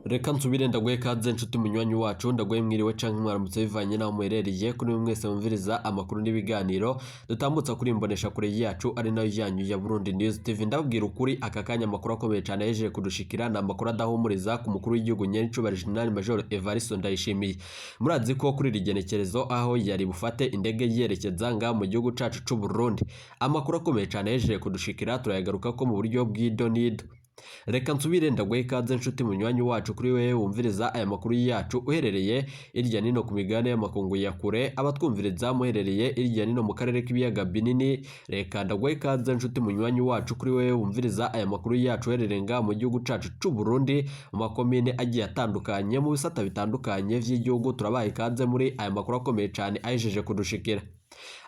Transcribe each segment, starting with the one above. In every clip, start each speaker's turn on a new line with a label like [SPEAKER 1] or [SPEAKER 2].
[SPEAKER 1] Reka nsubire ndaguhe kaze nshuti munywanyi wacu, ndaguhe mwiriwe canke mwaramutse bivanye n'aho muherereye. Kuri mwe mwese mwumviriza amakuru n'ibiganiro dutambutsa kuri imbonesha kure yacu ari nayo yanyu ya Burundi News TV, ndababwira ukuri, aka kanya amakuru akomeye cane yahejeje kudushikira ni amakuru adahumuriza ku mukuru w'igihugu nyenicubahiro General Major Evariste Ndayishimiye. Murazi ko kuri iri genekerezo aho yari bufate indege yerekeza nga mu gihugu cacu c'u Burundi. Amakuru akomeye cane yahejeje kudushikira turayagaruka ko mu buryo bw'idonido. Reka nsubire ndaguhe ikaze nshuti munywanyi wacu, kuri wewe wumviriza aya makuru yacu uherereye irya nino ku migabane y'amakungu ya kure, abatwumviriza muherereye irya nino mu karere k'ibiyaga binini. Reka ndaguhe ikaze nshuti munywanyi wacu, kuri wewe wumviriza aya makuru yacu uherereye ngaha mu gihugu cacu c'u Burundi, mu makomine agiye atandukanye, mu bisata bitandukanye vy'igihugu. Turabaha ikaze muri aya makuru akomeye cane ahejeje kudushikira.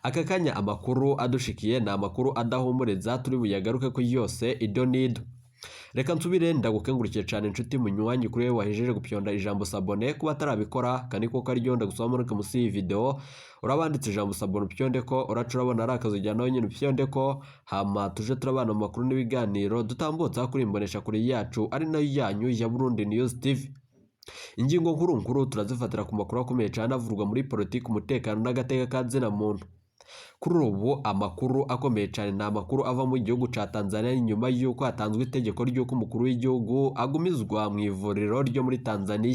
[SPEAKER 1] Aka kanya amakuru adushikiye ni amakuru adahumuriza, turi buyagaruke ko yose idonido. Reka nsubire ndagukengurukiye cane nshuti munywanyi, kuri wewe wahejeje gupyonda ijambo s'abonner. Kuba atarabikora kandi ko karyo, ndagusaba muri musi iyi video urabanditse ijambo s'abonner, upyonde ko uraca urabona ari akazu nawe nyine upyonde ko, hama tuje turabana mu makuru n'ibiganiro dutambutsa kuri imbonesha kure yacu ari nayo yanyu ya Burundi News TV. Ingingo nkuru nkuru turazifatira ku makuru akomeye cane avurwa muri politiki, umutekano n'agateka ka zina muntu. Kuri ubu amakuru akomeye cyane ni amakuru ava mu gihugu ca Tanzania, nyuma y'uko hatanzwe itegeko ry'uko umukuru w'igihugu agumizwa mu ivuriro ryo muri Tanzania.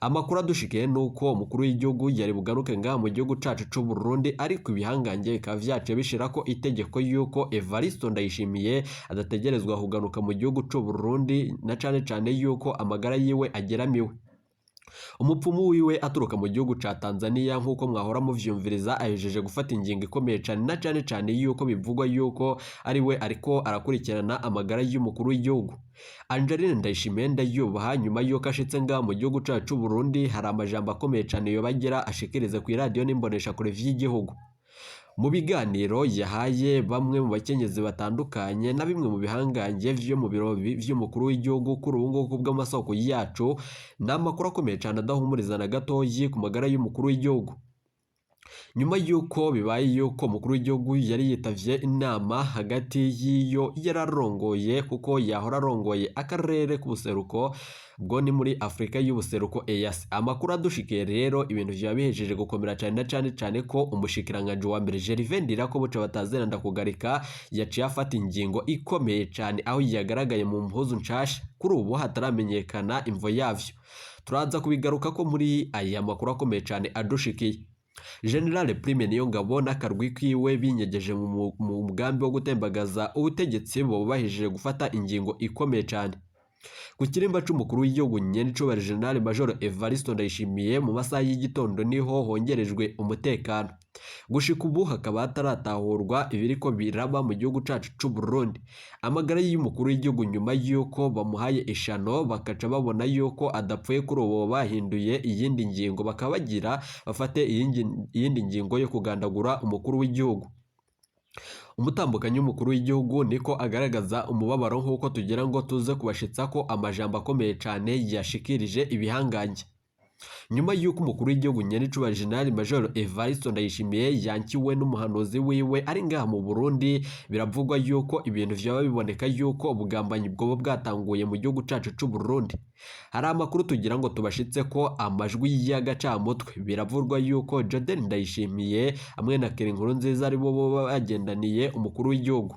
[SPEAKER 1] Amakuru adushikiye ni uko umukuru w'igihugu yari bugaruke ngaha mu gihugu cacu c'u Burundi, ariko ibihangange bikaba vyaciye bishirako itegeko y'uko Evaristo Ndayishimiye adategerezwa kugaruka mu gihugu c'u Burundi, na cane cane y'uko amagara yiwe ageramiwe. Umupfumu wiwe aturuka mu gihugu ca Tanzania, nk'uko mwahora muvyumviriza, ahejeje gufata ingingo ikomeye cane, na cane cane yuko bivugwa yuko ari we ariko arakurikirana amagara y'umukuru w'igihugu. Angeline Ndayishimiye ndayubaha, nyuma yuko ashitse ngaha mu gihugu cacu c'u Burundi, hari amajambo akomeye cane yobagira ashikirize kw'iradiyo n'imboneshakure vy'igihugu. Mu biganiro yahaye bamwe mu bakenyezi batandukanye na bimwe mu bihangange vyo mu biro vy'umukuru w'igihugu, kuri ubu ngubu bw'amasoko yacu ni amakuru akomeye cane adahumuriza na gatoyi ku magara y'umukuru w'igihugu. Nyuma y'uko bibaye yuko umukuru w'igihugu yari yitavye inama hagati y'iyo yararongoye, kuko yahora arongoye akarere k'ubuseruko, bwo ni muri Afrika y'ubuseruko, EAC. Amakuru adushikiye rero, ibintu vyaba bihejeje gukomera cane, na cane cane ko umushikiranganji wa mbere Gervais Ndirakobuca batazera ndakugarika yaciye afata ingingo ikomeye cane, aho yagaragaye mu mpuzu nshasha kuri ubu hataramenyekana imvo yavyo. Turaza kubigaruka ko muri aya makuru akomeye cane adushikiye. General Prime Niyongabo n'akarwi kiwe binyegeje mu mugambi wo gutembagaza ubutegetsi bo bahejeje gufata ingingo ikomeye cane. Ku kirimba c'umukuru w'igihugu nyenicubahiro General Major Evariste Ndayishimiye, mu masaha y'igitondo niho hongerejwe umutekano. Gushika ubu hakaba hataratahurwa ibiriko biraba mu gihugu cacu c'u Burundi. Amagara y'umukuru w'igihugu, nyuma y'uko bamuhaye ishano bakaca babona yuko adapfuye, kuri ubu bahinduye iyindi ngingo, bakaba bagira bafate iyindi ngingo yo kugandagura umukuru w'igihugu. Umutambukanyi w'umukuru w'igihugu niko agaragaza umubabaro, nk'uko tugira ngo tuze kubashitsa ko amajambo akomeye cane yashikirije ibihangange. Nyuma y'uko umukuru w'igihugu nyenicubahiro General Major Evariste Ndayishimiye yankiwe n'umuhanuzi wiwe ari ngaha mu Burundi, biravugwa yuko ibintu vyaba biboneka yuko ubugambanyi bwoba bwatanguye mu gihugu cacu c'u Burundi. Hari amakuru tugira ngo tubashitse ko amajwi y'agacamutwe, biravugwa yuko Jordan Ndayishimiye hamwe na Kelly Nkurunziza aribo boba bagendaniye umukuru w'igihugu.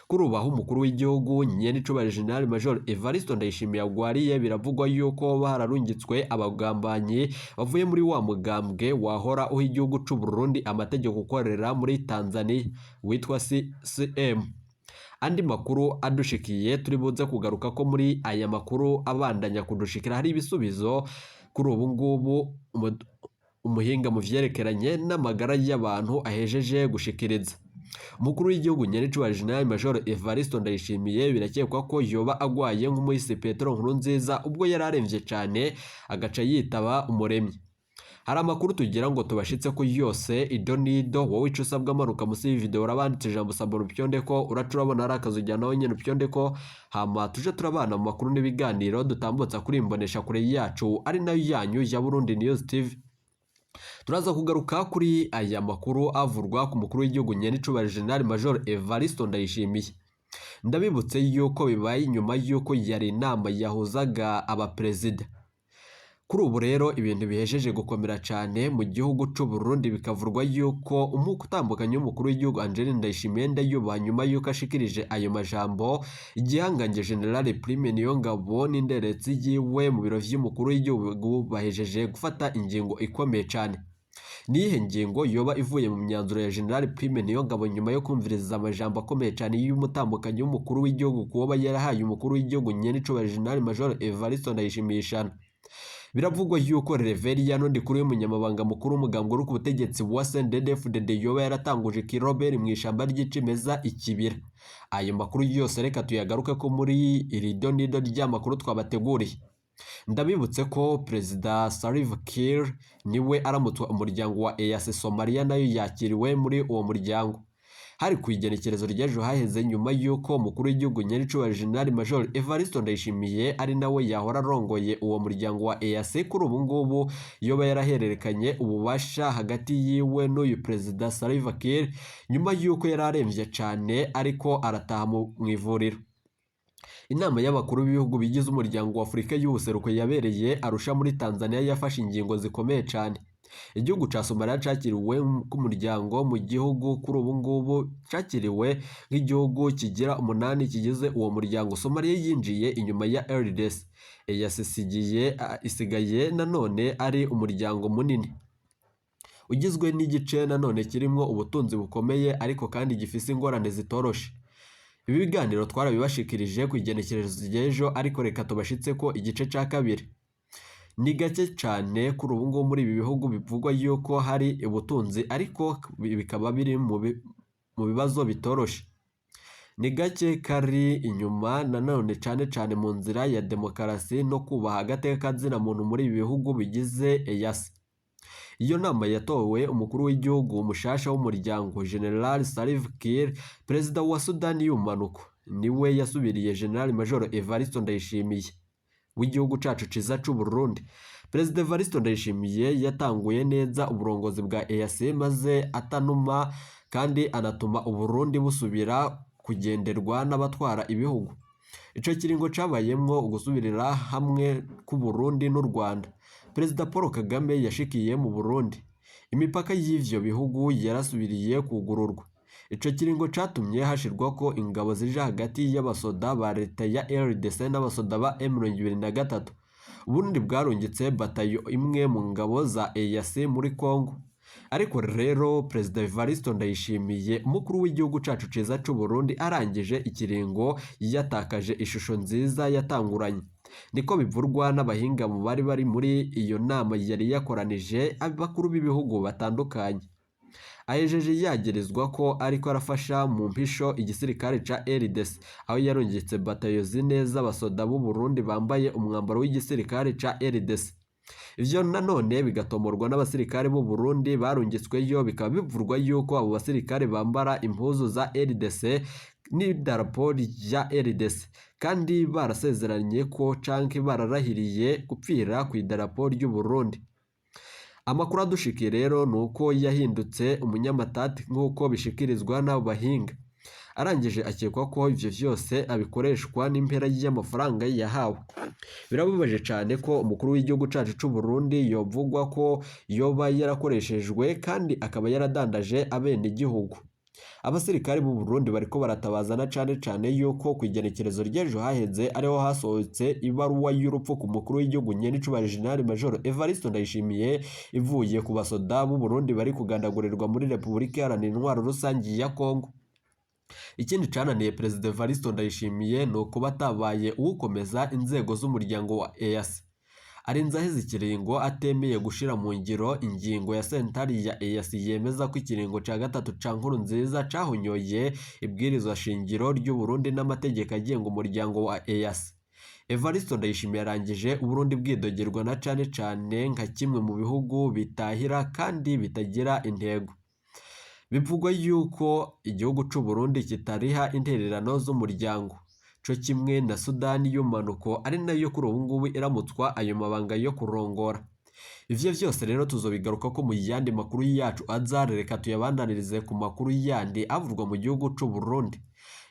[SPEAKER 1] Kuri ubu aho umukuru w'igihugu nyenicubahiro General Major Evariste Ndayishimiye agwariye, biravugwa yuko hararungitswe abagambanyi bavuye muri wa mugambwe wahora uha igihugu c'u Burundi amategeko ukorera muri Tanzania witwa CCM. Andi makuru adushikiye turi buze kugaruka ko muri aya makuru abandanya kudushikira, hari ibisubizo kuri ubu ngubu umuhinga mu vyerekeranye n'amagara y'abantu ahejeje gushikiriza. Umukuru w'igihugu nyenicubahiro General Major Evariste Ndayishimiye birakekwa ko yoba agwaye nk'umuhisi Petero Nkurunziza, ubwo yari aremvye cane agaca yitaba umuremyi. Hari amakuru tugira ngo tubashitse ko yose idonido. Wowe ico usabwa, amanuka musi y'iyi video urabanditse ijambo s'abonner, upyonde ko uraca urabona ari akazu nawe nyene upyonde ko, hama tuje turabana mu makuru n'ibiganiro dutambutsa kuri imbonesha kure yacu ari nayo yanyu ya Burundi News TV. Turaza kugaruka kuri aya makuru avurwa ku mukuru w'igihugu nyenicubahiro General Major Evariste Ndayishimiye. Ndabibutse yuko bibaye inyuma yuko yari inama yahuzaga abaperezida. Kuri ubu rero ibintu bihejeje gukomera cyane mu gihugu c'u Burundi, bikavurwa yuko umutambukanye w'umukuru w'igihugu Angeline Ndayishimiye Ndayubaha, nyuma yuko ashikirije ayo majambo, igihangange General Prime Niyongabo n'inderetsi yiwe mu biro vy'umukuru w'igihugu bahejeje gufata ingingo ikomeye cyane. Niyihe ngingo yoba ivuye mu myanzuro ya General Prime Niyongabo nyuma yo kumviriza amajambo akomeye cyane y'umutambukanyi w'umukuru w'igihugu kuba yarahaye umukuru w'igihugu nyenicubahiro General Major Evariste Ndayishimiye ishano? Biravugwa yuko Reverien Ndikuri, umunyamabanga mukuru w'umugambwe uri ku butegetsi wa CNDD-FDD, yoba yaratanguje kiroberi mu ishamba ry'icimeza ikibira. Ayo makuru yose reka tuyagaruke ko muri iri donido ry'amakuru twabateguriye. Ndabibutse ko Perezida Salva Kiir niwe aramutswa umuryango wa EAC. Somalia nayo yakiriwe muri uwo muryango. Hari ku igenekerezo ry'ejo haheze, nyuma y'uko umukuru w'igihugu nyenicubahiro General Major Evariste Ndayishimiye, ari nawe yahora arongoye uwo muryango wa EAC, kuri ubu ngubu yoba yarahererekanye ububasha hagati yiwe n'uyu Perezida Salva Kiir, nyuma y'uko yari aremvye cane ariko arataha mu ivuriro. Inama y'abakuru b'ibihugu bigize umuryango wa Afurika y'ubuseruko yabereye Arusha muri Tanzania yafashe ingingo zikomeye cane. Igihugu ca Somalia cakiriwe k'umuryango mu gihugu, kuri ubu ngubu cakiriwe nk'igihugu kigira umunani kigize uwo muryango. Somalia yinjiye inyuma ya RDC. EAC isigaye nanone ari umuryango munini ugizwe n'igice nanone kirimwo ubutunzi bukomeye, ariko kandi gifise ingorane zitoroshe. Ibi biganiro twarabibashikirije ku igenekerezo ry'ejo, ariko reka tubashitse ko igice ca kabiri. Ni gake cyane kuri ubu ngubu muri ibi bihugu bivugwa yuko hari ubutunzi, ariko bikaba biri mu bibazo bitoroshe. Ni gake kari inyuma nanone cyane cyane mu nzira ya demokarasi no kubaha agateka kazina muntu muri ibi bihugu bigize EAC. Iyo nama yatowe umukuru w'igihugu mushasha w'umuryango, General Salva Kiir, perezida wa Sudani y'ubumanuko, niwe yasubiriye General Major Evariste Ndayishimiye w'igihugu cacu ciza c'u Burundi. Perezida Evariste Ndayishimiye yatanguye neza uburongozi bwa EAC, maze atanuma kandi anatuma Uburundi busubira kugenderwa n'abatwara ibihugu. Ico kiringo cabayemwo ugusubirira hamwe k'u Burundi n'u Rwanda. Perezida Paul Kagame yashikiye mu Burundi. Imipaka y'ivyo bihugu yarasubiriye kugururwa. Ico kiringo catumye hashirwako ingabo zija hagati y'abasoda ba leta ya RDC n'abasoda ba M23. Uburundi bwarungitse batayo imwe mu ngabo za EAC muri Congo. Ariko rero Perezida Evariste Ndayishimiye, umukuru w'igihugu cacu ciza c'u Burundi, arangije ikiringo yatakaje ishusho nziza yatanguranye. Niko bivurwa n'abahinga mu bari bari muri iyo nama yari yakoranije abakuru b'ibihugu batandukanye. Ahejeje yagerezwa ko ariko arafasha mu mpisho igisirikare ca RDC, aho yarungitse batayo zine z'abasoda b'u Burundi bambaye umwambaro w'igisirikare ca RDC. Ivyo nanone bigatomorwa n'abasirikare b'u Burundi barungitsweyo, bikaba bivurwa yuko abo basirikare bambara impuzu za RDC n'idarapo rya RDC, kandi barasezeranye ko canke bararahiriye gupfira ku idarapo ry'u Burundi. Amakuru adushikiye rero ni uko yahindutse umunyamatati nk'uko bishikirizwa n'abo bahinga. Arangije akekwa ko ivyo vyose abikoreshwa n'impera y'amafaranga yahawe. Birababaje cane ko umukuru w'igihugu cacu c'u Burundi yovugwa ko yoba yarakoreshejwe kandi akaba yaradandaje abenegihugu. Abasirikare b'u Burundi bariko baratabazana cane cane yuko ku igenekerezo ry'ejo haheze ariho hasohotse ibaruwa y'urupfu ku mukuru w'igihugu nyenicubahiro General Major Evariste Ndayishimiye, ivuye ku basoda b'u Burundi bari kugandagurirwa muri Repubulika Iharanira Intwaro Rusangi ya Kongo. Ikindi cananiye Perezida Evariste Ndayishimiye ni ukuba atabaye uwukomeza inzego z'umuryango wa EAC. Arinze aheze ikiringo atemeye gushira mu ngiro ingingo ya sentari ya EAC yemeza ko ikiringo ca gatatu ca Nkurunziza cahonyoye ibwirizwa shingiro ry'u Burundi n'amategeko agenga umuryango wa EAC. Evariste Ndayishimiye yarangije Uburundi bwidogerwa na cane cane nka kimwe mu bihugu bitahira kandi bitagira intego. Bivugwa yuko igihugu c'u Burundi kitariha intererano z'umuryango, co kimwe na Sudani y'umanuko, ari nayo kuri ubu ngubu iramutswa ayo mabanga yo kurongora. Ivyo vyose rero tuzobigaruka ko mu yandi makuru yacu aza. Reka tuyabandanirize ku makuru yandi avurwa mu gihugu c'u Burundi.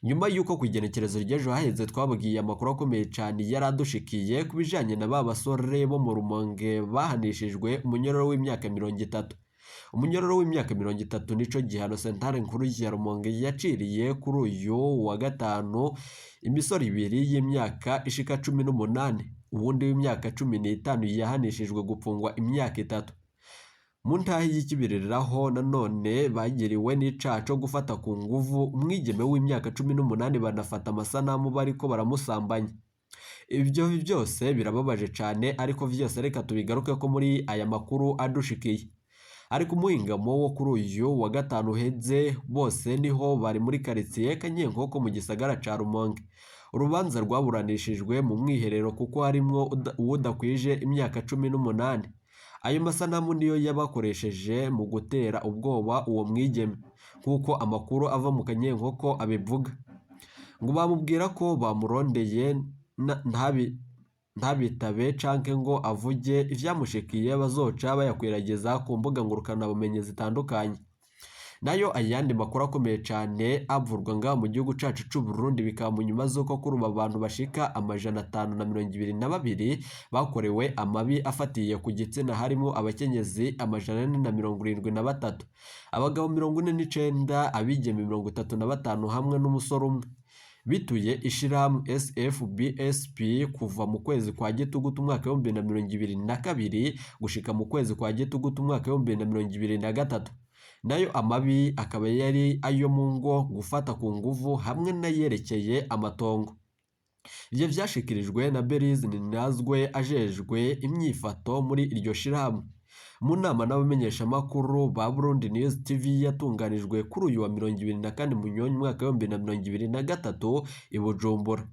[SPEAKER 1] Nyuma y'uko ku igenekerezo ry'ejo haheze twabwiye amakuru akomeye cane yaradushikiye ku bijanye na ba basore bo mu Rumonge bahanishijwe umunyororo w'imyaka 30. Umunyororo w'imyaka 30 nico gihano sentare nkuru ya Rumonge yaciriye kuri uyu wa gatanu imisoro ibiri y'imyaka ishika 18, uwundi w'imyaka 15 yahanishijwe gupfungwa imyaka 3. Mu ntahe y'ikibiriraho nanone bagiriwe n'icaha co gufata ku nguvu umwigeme w'imyaka 18, banafata amasanamu bariko baramusambanya. Ibyo byose birababaje cane, ariko vyose reka tubigaruke ko muri aya makuru adushikiye. Ariko umuhingamo wo kuri uyu wa gatanu uheze bose niho bari muri karitsiye Kanyenkoko mu gisagara ca Rumonge. Urubanza rwaburanishijwe mu mwiherero kuko harimwo uwudakwije imyaka 18. Ayo masanamu niyo yabakoresheje mu gutera ubwoba uwo mwigeme, nk'uko amakuru ava mu Kanyenkoko abivuga. Ngo bamubwira ko bamurondeye ntabitabe canke ngo avuge ivyamushikiye, bazoca bayakwiragiza ku mbuga ngurukanabumenyi zitandukanye. Nayo ayandi makuru akomeye cane avurwa ngaha mu gihugu cacu c'u Burundi bikaba mu nyuma z'uko kuri ubu abantu bashika 522 bakorewe amabi afatiye ku gitsina, harimo abakenyezi 473, abagabo 49, abigeme 35 hamwe n'umusore umwe. Bituye ishirahamwe SFBSP kuva mu kwezi kwa Gitugutu umwaka 2022 gushika mu kwezi kwa Gitugutu umwaka 2023. Nayo amabi akaba yari ayo mu ngo, gufata ku nguvu hamwe n'ayerekeye amatongo. Ivyo vyashikirijwe na Berize Ninazwe ajejwe imyifato muri iryo shirahamwe mu nama n'abamenyeshamakuru ba Burundi News TV yatunganijwe kuri uyu wa 24 Munyonyo umwaka 2023 i Bujumbura.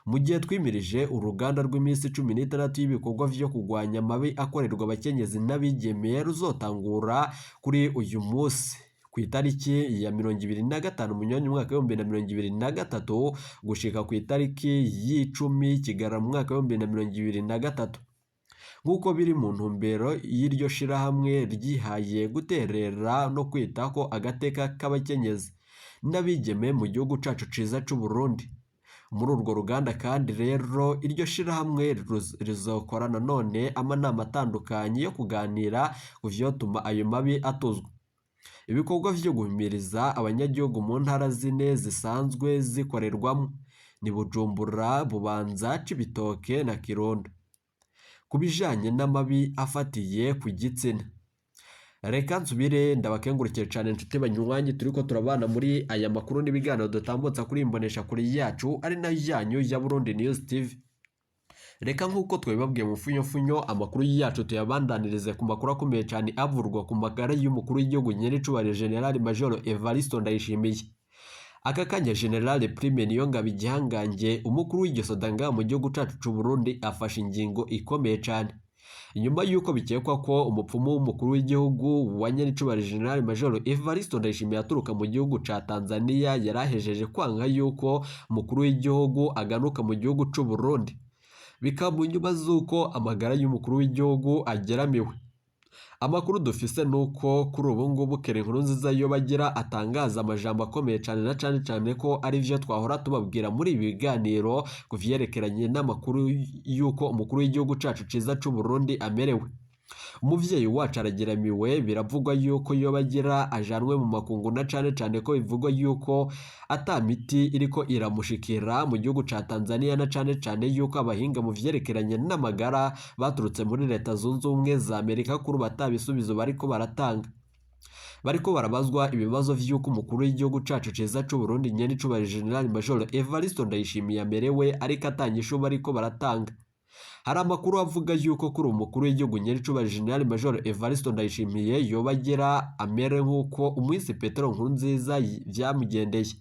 [SPEAKER 1] Mu gihe twimirije uruganda rw'iminsi 16 y'ibikorwa vyo kurwanya amabi akorerwa abakenyezi n'abigeme ruzotangura kuri uyu munsi ku itariki ya 25 Munyonyo umwaka 2023 gushika ku itariki y'icumi Kigarama umwaka 2023, nk'uko biri mu ntumbero y'iryo shirahamwe ryihaye guterera no kwita ko agateka k'abakenyezi n'abigeme mu gihugu cacu ciza c'u Burundi. Muri urwo ruganda kandi rero iryo shirahamwe rizokora nanone amanama atandukanye yo kuganira ku vyotuma ayo mabi atuzwa. Ibikorwa vyo guhimiriza abanyagihugu mu ntara zine zisanzwe zikorerwamo ni Bujumbura, Bubanza, Cibitoke na Kirundo. Ku bijanye n'amabi afatiye ku gitsina, reka nsubire ndabakengurukire cane nshuti banywanyi turiko turabana muri aya makuru n'ibiganiro dutambutsa kuri imbonesha kure yacu ari nayo yanyu ya Burundi News TV. Reka nk'uko twabibabwiye mu funyofunyo amakuru yacu tuyabandanirize ku makuru akomeye cane avurwa ku magara y'umukuru w'igihugu nyenicubahiro General Major Evaristo Ndayishimiye. Aka kanya General Prime Niyongabo igihangange umukuru w'igisoda ngaha mu gihugu cacu c'u Burundi afashe ingingo ikomeye cane. Nyuma y'uko bikekwa ko umupfumu w'umukuru w'igihugu wa nyenicubahiro General Major Evaristo Ndayishimiye aturuka mu gihugu ca Tanzania yarahejeje kwanka yuko umukuru w'igihugu aganuka mu gihugu c'u Burundi. Bikaba mu nyuma z'uko amagara y'umukuru w'igihugu ageramiwe. Amakuru dufise nuko kuri ubu ngubu Kere Nkurunziza yo bagira atangaza amajambo akomeye cane na cane cane ko ari vyo twahora tubabwira muri ibi biganiro ku vyerekeranye n'amakuru y'uko umukuru w'igihugu cacu ciza c'u Burundi amerewe. Umuvyeyi wacu arageramiwe, biravugwa yuko yoba agira ajanwe mu makungu na cane cane ko bivugwa yuko ata miti iriko iramushikira mu gihugu ca Tanzania na cane cane yuko abahinga mu vyerekeranye n'amagara baturutse muri Leta Zunze Ubumwe za Amerika kuri ubu ata bisubizo bariko baratanga. Bariko barabazwa ibibazo vy'uko umukuru w'igihugu cacu ciza c'u Burundi nyenicubahiro General Major Evaristo Ndayishimiye amerewe, ariko ata nyishu bariko baratanga. Hari amakuru avuga yuko kuri umukuru w'igihugu nyenicubahiro General Major Evaristo Ndayishimiye yoba agira amere nk'uko umwisi Petero Nkurunziza vyamugendeye.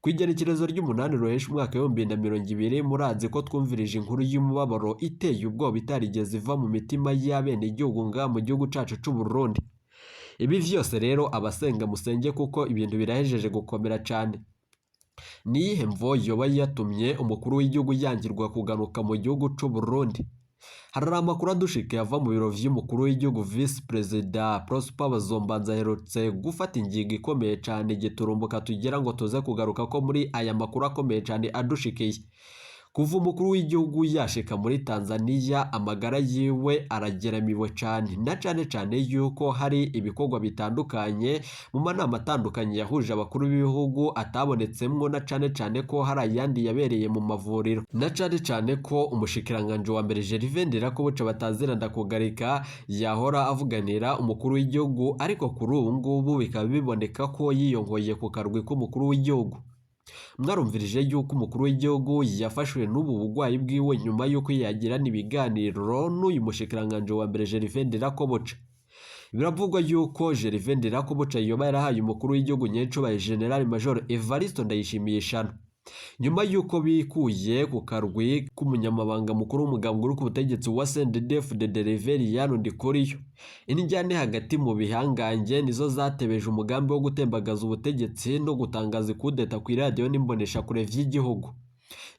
[SPEAKER 1] Ku igenekerezo ry'umunani Ruheshi umwaka 2020 murazi ko twumvirije inkuru y'umubabaro iteye ubwoba itarigeze iva mu mitima y'abenegihugu ngaha mu gihugu cacu c'u Burundi. Ibi vyose rero abasenga musenge kuko ibintu birahejeje gukomera cane. Niyihe mvo yoba yatumye umukuru w'igihugu yangirwa kugaruka mu gihugu c'u Burundi? Hari amakuru adushika ava mu biro vy'umukuru w'igihugu, Vice Perezida Prosper Bazombanza aherutse gufata ingingo ikomeye cane giturumbuka, tugira ngo tuze kugaruka ko muri aya makuru akomeye cane adushikiye. Kuva umukuru w'igihugu yashika muri Tanzania, amagara yiwe arageramiwe cane, na cane cane yuko hari ibikorwa bitandukanye mu manama atandukanye yahuje abakuru b'ibihugu atabonetsemwo, na cane cane ko hari ayandi yabereye mu mavuriro, na cane cane ko umushikiranganje wa mbere Gervais Ndirakobuca batazira ndakugarika yahora avuganira umukuru w'igihugu, ariko kuri ubu ngubu bikaba biboneka ko yiyongoye ku karwi k'umukuru w'igihugu. Mwarumvirije yuko umukuru w'igihugu yafashwe n'ubu bugwayi bwiwe nyuma yuko yagirana ibiganiro n'uyu mushikiranganje wa mbere Gervais Ndirakobuca. Biravugwa yuko Gervais Ndirakobuca yoba yarahaye umukuru w'igihugu nyencubahiro General Major Evariste Ndayishimiye ishano nyuma yuko bikuye ku karwi k'umunyamabanga mukuru w'umugambwe uri ku butegetsi wa CNDD-FDD Reverien Ndikuriyo. Injyane hagati mu bihangange nizo zatebeje umugambi wo gutembagaza ubutegetsi no gutangaza ikudeta ku iradiyo n'imboneshakure vy'igihugu.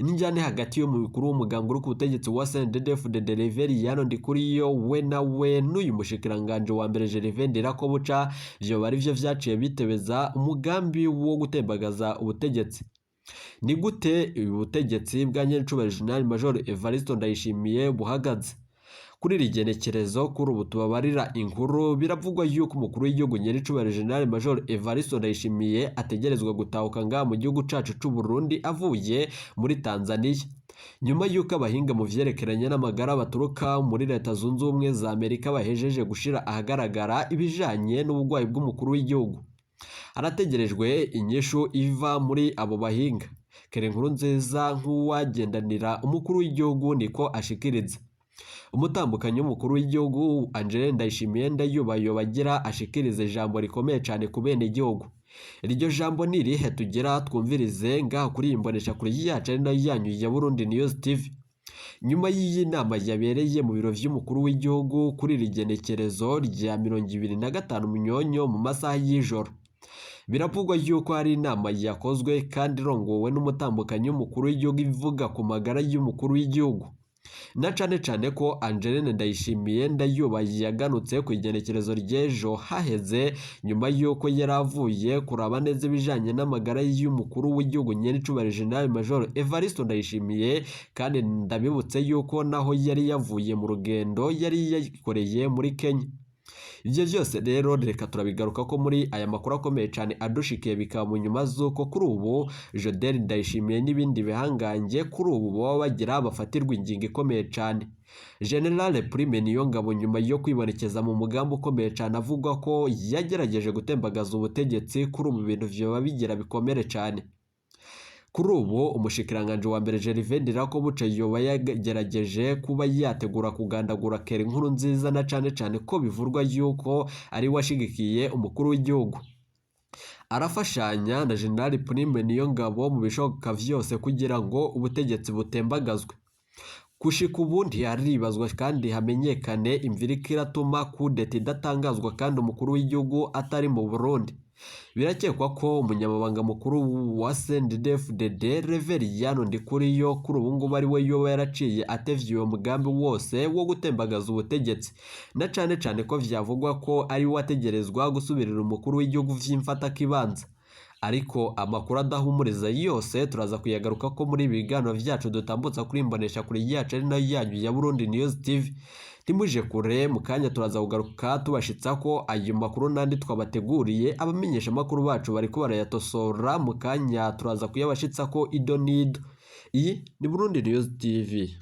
[SPEAKER 1] Injyane hagati y'umukuru w'umugambwe uri ku butegetsi wa CNDD-FDD Reverien Ndikuriyo we nawe n'uyu mushikiranganje wa mbere Gervais Ndirakobuca vyoba arivyo vyaciye bitebeza umugambi wo gutembagaza ubutegetsi. Ni gute ubutegetsi bwa nyencubahiro General Major Evariste Ndayishimiye buhagaze? Kuri iri genekerezo kuri ubu tubabarira inkuru, biravugwa yuko umukuru w'igihugu nyencubahiro General Major Evariste Ndayishimiye ategerezwa gutahuka ngaha mu gihugu cacu c'u Burundi avuye muri Tanzania, nyuma yuko abahinga mu vyerekeranye n'amagara baturuka muri Leta Zunze Ubumwe za Amerika bahejeje gushira ahagaragara ibijanye n'ubugwayi bw'umukuru w'igihugu. Harategerejwe inyishu iva muri abo bahinga. Kere inkuru nziza nk'uwagendanira umukuru w'igihugu niko ashikiriza. Umutambukanyi w'umukuru w'igihugu Angeline Ndayishimiye Ndayubayo bagira ashikiriza ijambo rikomeye cane ku bene igihugu. Iryo jambo ni irihe? Tugera twumvirize ngaha kuri iyi mboneshakure yacu ari nayo yanyu ya Burundi News TV. Nyuma y'iyi nama yabereye mu biro vy'umukuru w'igihugu kuri iri genekerezo rya 25 Munyonyo mu masaha y'ijoro, biravugwa yuko hari inama yakozwe kandi irongowe n'umutambukanyi w'umukuru w'igihugu ivuga ku magara y'umukuru w'igihugu, na cane cane ko Angeline Ndayishimiye Ndayubaye yaganutse ku igenekerezo ry'ejo haheze nyuma yuko yari avuye kuraba neza ibijanye n'amagara y'umukuru w'igihugu nyenicubahiro General Major Evariste Ndayishimiye. Kandi ndabibutse yuko naho yari yavuye mu rugendo yari yakoreye muri Kenya. Ivyo vyose rero reka turabigaruka ko muri aya makuru akomeye cane adushikiye, bikaba mu nyuma z'uko kuri ubu Jodel Ndayishimiye n'ibindi bihangange kuri ubu baba bagira bafatirwa ingingo ikomeye cane. General Prime Niyongabo nyuma yo kwibonekeza mu mugambi ukomeye cane avuga ko yagerageje gutembagaza ubutegetsi, kuri ubu bintu vyoba bigira bikomere cane. Kuri ubu umushikiranganje wa mbere Gervais Ndirakobuca yoba yagerageje kuba yategura kugandagura Kera inkuru nziza, na cane cane ko bivurwa yuko ari washigikiye umukuru w'igihugu. Arafashanya na General Prime Niyongabo mu bishoboka vyose kugira ngo ubutegetsi butembagazwe. Gushika ubu ntiharibazwa kandi hamenyekane imvirika iratuma kudeta idatangazwa kandi umukuru w'igihugu atari mu Burundi. Birakekwa ko umunyamabanga mukuru wa CNDD-FDD Reverien Ndikuriyo kuri ubu ngubu ari we yoba yaraciye atevye uwo mugambi wose wo gutembagaza ubutegetsi, na cane cane ko vyavugwa ko ari we ategerezwa gusubirira umukuru w'igihugu vy'imfatakibanza. Ariko amakuru adahumuriza yose turaza kuyagaruka ko muri ibi biganiro vyacu dutambutsa kuri imbonesha kure yacu ari nayo yanyu ya Burundi News TV. Ntimuje kure, mu kanya turaza kugaruka tubashitsa ko ayo makuru n'andi twabateguriye, abamenyesha amakuru bacu bariko barayatosora, mu kanya turaza kuyabashitsa ko ido n'ido. Iyi ni Burundi News TV.